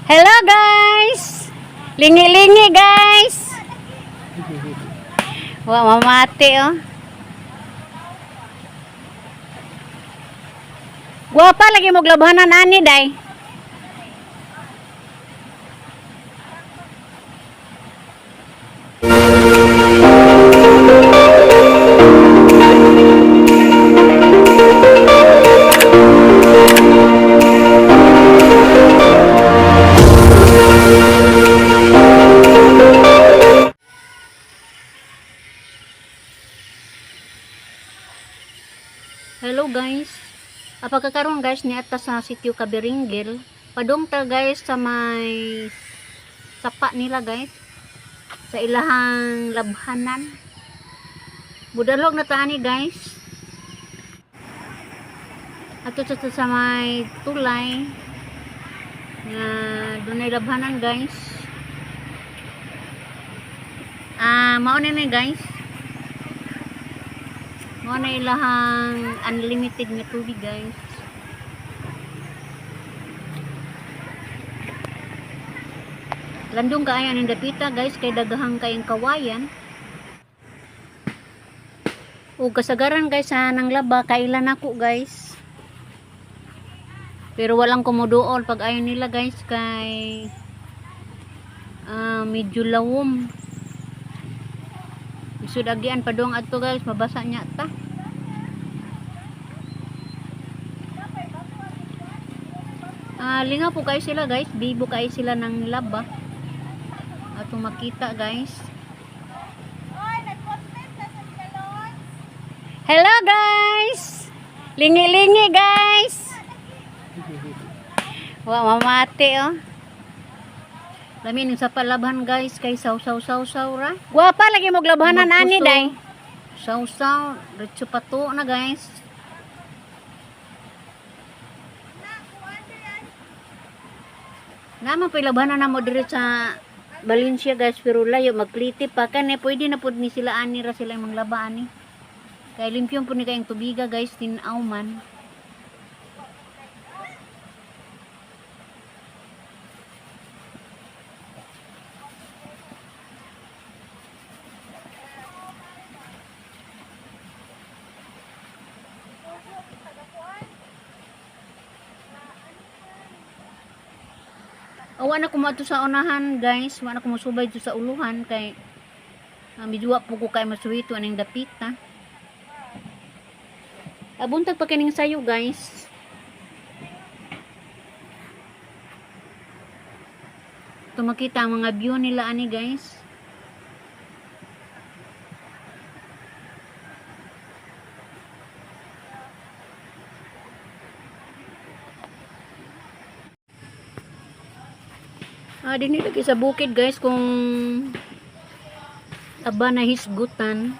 Hello, guys! Lingi-lingi, guys! Wa mamati oh. Gwapa lagi mo glabhanan ani, day. Hello, guys. Pagkakaroon, guys, niadto sa sitio Kabiringgil. Padong ta, guys, sa may sapa nila, guys. Sa ilahang labhanan. Budalog na ta ani, guys. Ato sa may tulay nga dunay labhanan, guys. Ah, mao na ni, guys. Mao na ilahang unlimited nga tubig, guys. Landong kaayo ning dapita, guys, kay daghang kayong kawayan. Ug kasagaran, guys, sa nanglaba kaila nako, guys. Pero walang kumuduol pag ayo nila, guys, kay medyo lawom. Isud agian padung adto, guys, mabasa niya ta. Ah, lingaw po kayo sila, guys, bibo kayo sila ng laba. Ato makita, guys. Oy, nag-content na sa Villalon. Hello, guys! Lingi-lingi, guys! Wa mamati oh. Lami ning sa palabhan, guys, kay saw-saw saw-saw ra. Gwapa lagi mo glabhanan ani, day. Saw-saw, diretso pato na, guys. Na, kuwan yan. Naman pa labhanan na mo diri sa Valencia, guys, pero layo magpliti pa kani, pwede na pud ni sila ani ra sila yung manglaba ani. Kay limpyon pud ni kayong tubiga, guys, tin-aw man. Awa na ko moadto sa unahan, guys, wa na ko mosubay dito sa uluhan kay medyo wa po ko kay masuwito aning dapita. Abuntag pa kining sayo, guys. Ito makita ang mga view nila ani, guys. Ah, dinhi lagi sa bukid, guys, kung aba na hisgutan.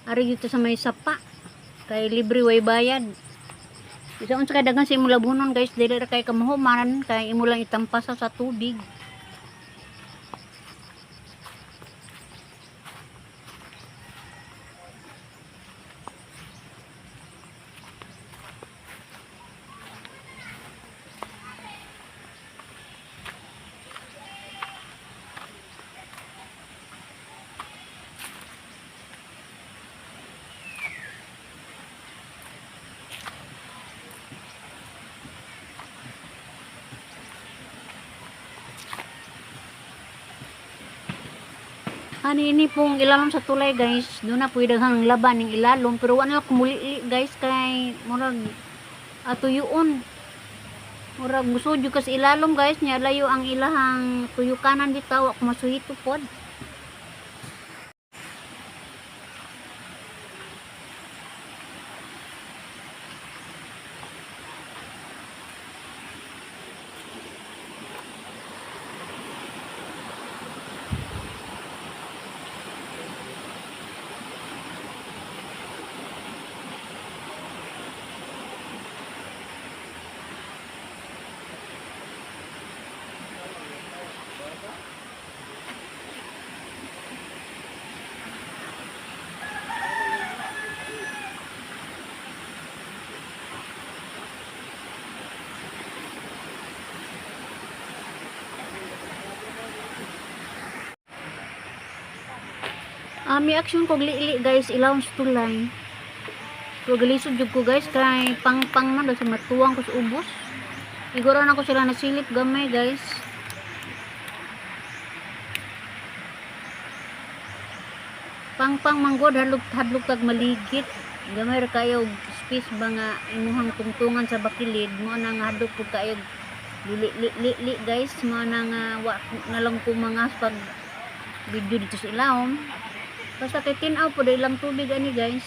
Ari dito sa may sapa. Kay libre, way bayad. Isa unsa kay daghan sa imong labhonon, guys, dili ra kay kamahuman kay imo lang itampasa sa tubig. Ani ini pong ilalom sa tulay, guys. Doon na po daghang laban ning ilalom pero wala na kumuli, guys, kay murag atuyuon. Murag musud ka sa ilalom, guys, nya layo ang ilahang tuyukanan bitaw, ako masuhito pod. Ami action kog liili, guys, ilawom sa tulay. Pero galisod jud ko, guys, kay pangpang man dahil sa matuwang ko sa ubos. Iguro na ko sila nasilip gamay, guys. Pangpang manggod hadlok hadlok kag maligit. Gamay ra kayo og space ba nga imuhang tungtungan sa bakilid mo na nga hadlok pud kayo li li li li, guys, mo na nga wa na lang ko mga pag video dito sa ilawom. Basta kay tinaw po ilang tubig ani, guys.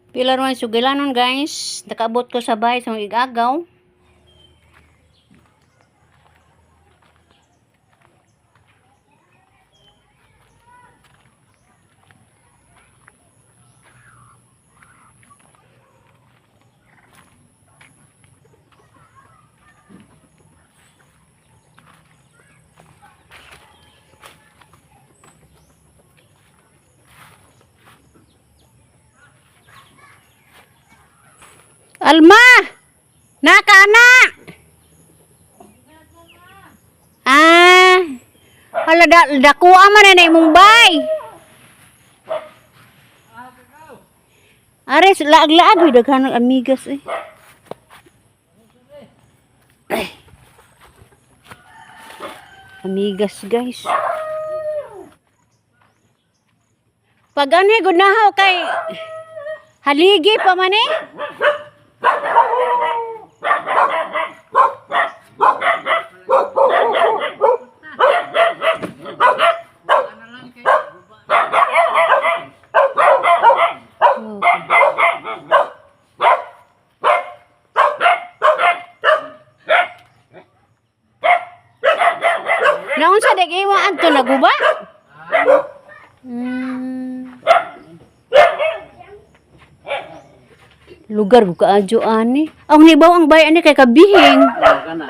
Pila naman sugilanon, guys. Nakaabot ko sa bahay sa mga igagaw. Alma! Naka, anak! Ah! Hala, dakuha man na imong bay. Ares, laag-laag. Uy, daghan ng amigas eh. Ay. Amigas, guys. Pag ano eh, gunahaw kay haligi pa man eh. Naunsa dek imo adto naguba? Lugar ko kaadyo ani. Ang nibaw ang bay ani kay kabihing. Oo, kana.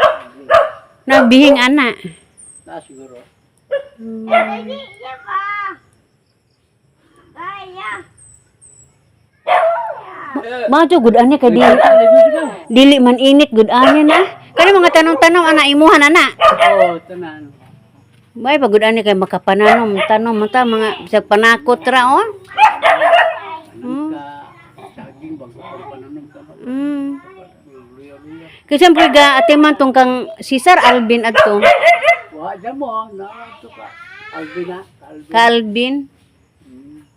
Nabihing ana. Na siguro. Iya pa. Kaya. Majo gud ani kay dili. Dili man init gud ani na. Kani mga tanong-tanong ana imuhan ana. Oo, tanan. Bay pa gud ani kay makapananom tanom man ta mga bisag panakot ra oh. Anong ka saging bago pa pananom ka. Luya-luya. Kay siyempre ga ate man tong kang Cesar Alvin adto. Wa dyan mo, na ito ka. Alvina, Alvin. Calvin.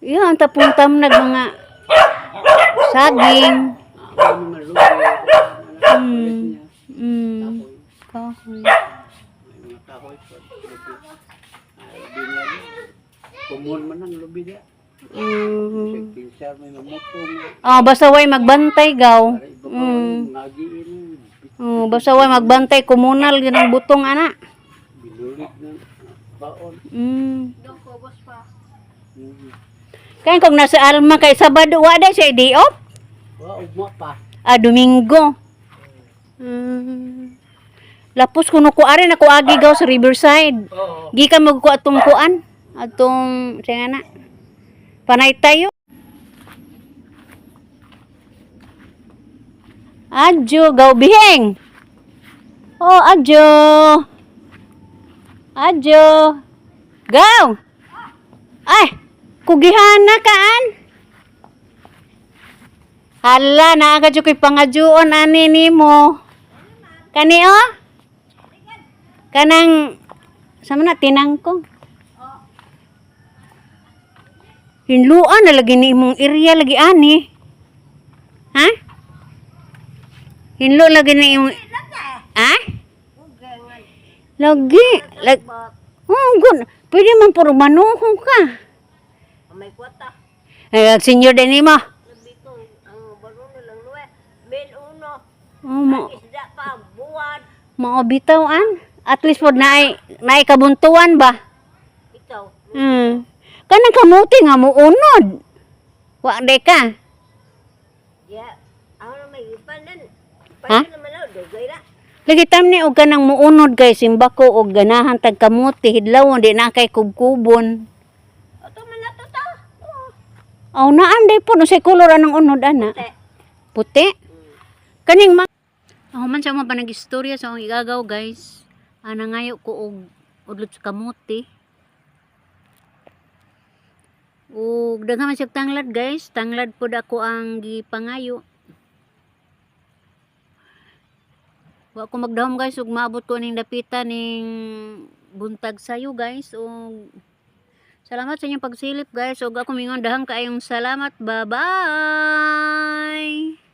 Iya, ang tapong nag mga saging. Ah, mga luya. Mm. Kahoy. May mga kahoy po. Lubi. Alvin yan. Kumon man ang lubi niya. Kinsar may mamutong. Ah, basta way magbantay gaw. Para iba pa mm. Ngagiin. Oh, basta way magbantay komunal gyud ang butong ana. Binulit ng baon. Kaya kung nasa Alma kay Sabado wa day siya day off. Wa ugma pa. Ah, Domingo. Lapos kuno ko ari na ko agi gaw sa Riverside. Oo. Gikan mo ko atong kuan, atong siya nga na. Panay tayo. Adyo, gaw biheng. Oh, adyo. Adyo. Gaw. Ay, kugihana kaan. Hala, naa ka ko'y pangajuon ani nimo. Kani oh? Kanang sama na tinangkong. Hinluan na lagi ni imong area lagi ani. Ha? Hinlo lagi ni imong. Ha? Lagi. Oh, good. Pwede man puro manuhong ka. May kwata. Ay, senior din nimo. Labi ko ang baruno lang nuwe. Mil uno. Oh, mo Isda pa buwan. mao bitaw an. At least pod naay naay kabuntuan ba? Ikaw. Kanang kamuti nga muunod. Wa day ka. Ya. Ako na may ipanan. Ha? Panan naman ako. Dugay ra. Lagi tam ni og kanang muunod kay simbako og ganahan tag kamuti hidlawon di na kay kubkubon. Ato man na to ta. Oo. Aw naan day po unsay kolor anang unod ana? Puti. Puti. Kaning ma Ako man sa mga panag-istorya sa akong igagaw, guys. Ah, nangayo ko og udlot sa kamote. Ug daghan man siya tanglad, guys. Tanglad pod ako ang gipangayo. Wa ko magdahom, guys, ug maabot ko ning dapita ning buntag sayo, guys, ug salamat sa inyong pagsilip, guys, ug ako mingon dahang kaayong salamat. Bye bye.